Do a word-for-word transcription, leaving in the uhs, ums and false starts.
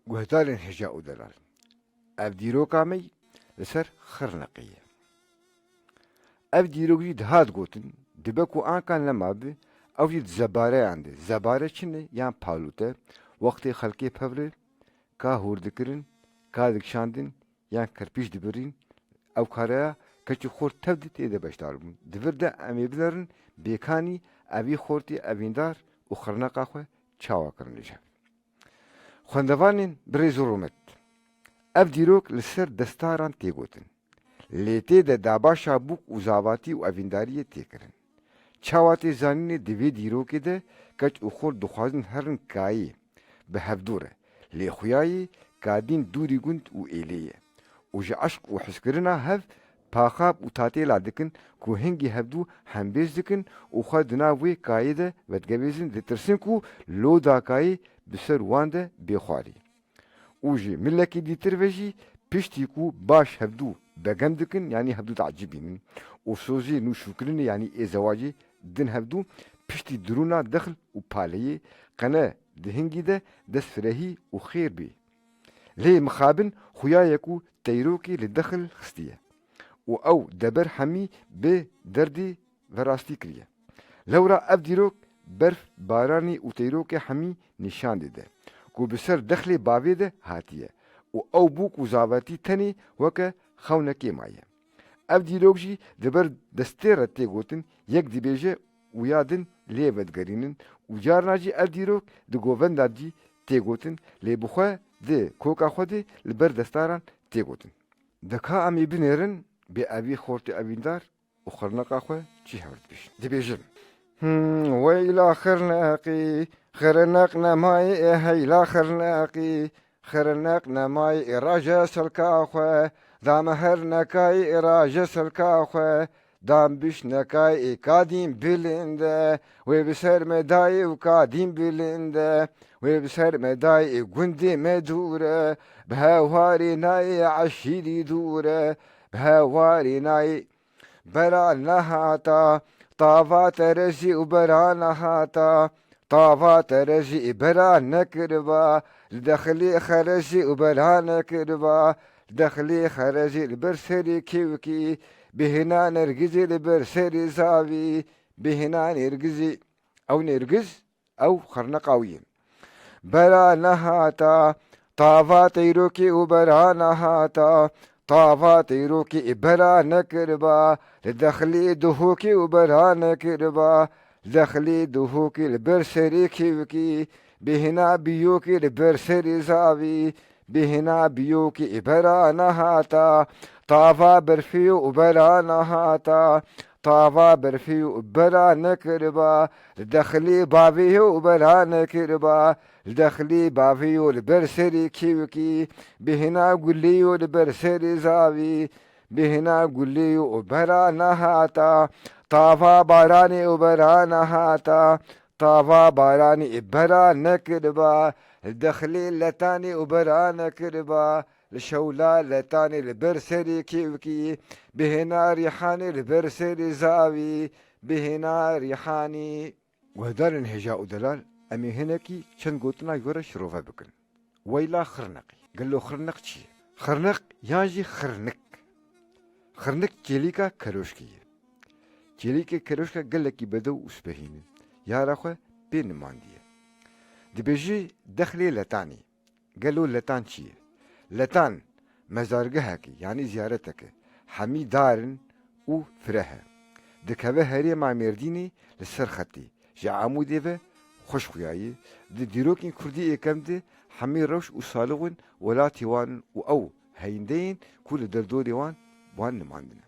Guhdarên hêja û delal, ev dîroka me li ser Xirneqê ye. Ev dîrok jî dihat gotin, dibe ku anka nemabi, ew jî di zebareyan de. Zebare çi ne? Yan palûte, wextê xelkê pevre ka hûr dikirin, ka dikişandin, yan kirpîç dibirîn, ew kareya keç û xort tev di tê de beşdar bûn. Di vir de em ê binerin bêkanî evî xortî evîndar û xirneqa xwe çawa kirin li jev. Xwendevanên birêz û rûmet, ev dîrok li ser destaran tê gotin. Lê tê de dabaşa bûk û zavatî û evîndariyê tê kirin. Çawa tê zanînê, di vê dîrokê de keç û xort dixwazin herin kayê bi hevdû re. Lê xuyayê kadîn dûrî gund û êlê ye. Û ji eşq û hizkirina hev paxab û tatêla dikin ku hingî hevdû hembêz dikin û xwe di nav wê kayê de vedgebêzin, ditirsin ku loda kayê bi ser wan de bê xwarî. Û ji milekî dîtir ve jî piştî ku baş hevdû begem dikin, yanî hevdû diecibînin û sozê nûşûkirinê, yanî ê zewacê din hevdû piştî dirûna dexil û paleyê qene di hingî de dest firehî û xêr bê. Lê mixabin xuya ye ku teyrokê li dexil xistiye û ew deber hemî bi derdê verastî kiriye. Lewra ev dîrok berf, baranî û teyrokê hemî nîşan dide ku bi ser dexlê bavê de hatiye û ew bûk û zavatî tenê weke xewnekê maye. Ev dîrok jî di ber destê re tê gotin, yek dibêje û ya din lê vedigerînin û carna jî ev dîrok di govenda cî tê gotin, lê bi xwe di koka xwe de li ber destaran tê gotin. De ka em ê binêrin, bê evî xortê evîndar û xirneqa xwe çi hewl dibêjin. Dibêjin: Hmm, weyla xirneqî, xirneq nemayê, ê heyla xirneqî, xirneq nemayê, ê raje silka xwe, dame her nekayê, ê raje silka xwe, dam biş nekayê, ê kadîn bilind e, wê bi ser me dayê û kadîn bilind e, wê bi ser me dayê, ê gundê me dûr e, bi hewarê nayê, eşîrî dûr e, bi hewarê nayê. Bera nehata, tava te re jî û bera nehata, tava te re jî ê bera nekiriba, li dexilê xerejî û bera nekiriba, li dexilê xerejî li ber serê kêwikî, bihêna nergizê li ber serê zavî, bihêna nergizê, ew nergiz, ew xirneqa wî ye. Bera nehata, tava teyrokê û bera nehata, tava teyrokê ê bera nekiriba, li dexilê duhokê û bera nekiriba, li dexilê duhokê li ber serê kêwikî, bihêna biyokê li ber serê zavî, bihêna biyokê ê bera nehata, tava berfê û bera nehata, tava berfê û bera nekiriba, li dexilê bavê û bera nekiriba, li dexilê bavê û li ber serê kêwikî, bihêna gulê û li ber serê zavî, bihêna gulê û bera nehata, tava baranê û bera nehata, tava baranê ê bera nekiriba, li dexilê letanê û bera nekiriba, li şewla letanê li ber serê kêwikî, bihêna rîhanê li ber serê zavî, bihêna rîhanî. Guhdarên hêja û delal, em ê hinekî çend gotina ji we re şirove bikin. Weyla xirneqî. Gelo xirneq çi ye? Xirneq yan jî xirnik. Xirnik çêlîka keroşkê ye. Çêlîkê keroşka gelekî bedew û spehî ne. Yara xwe pê nimandiye. Dibêjî dexlê letanê. Gelo letan çi ye? Letan mezargehek e, yanî ziyaretek e. Hemî dar in û fireh e. Dikeve herêma Mêrdînê li ser xetê. Ji Amûdê ve xweş xuya ye. Di dîrokên kurdî êkem de hemî rewş û salixên welatê wan in û ew heyîndeyên ku li derdorê wan, wan nimandine.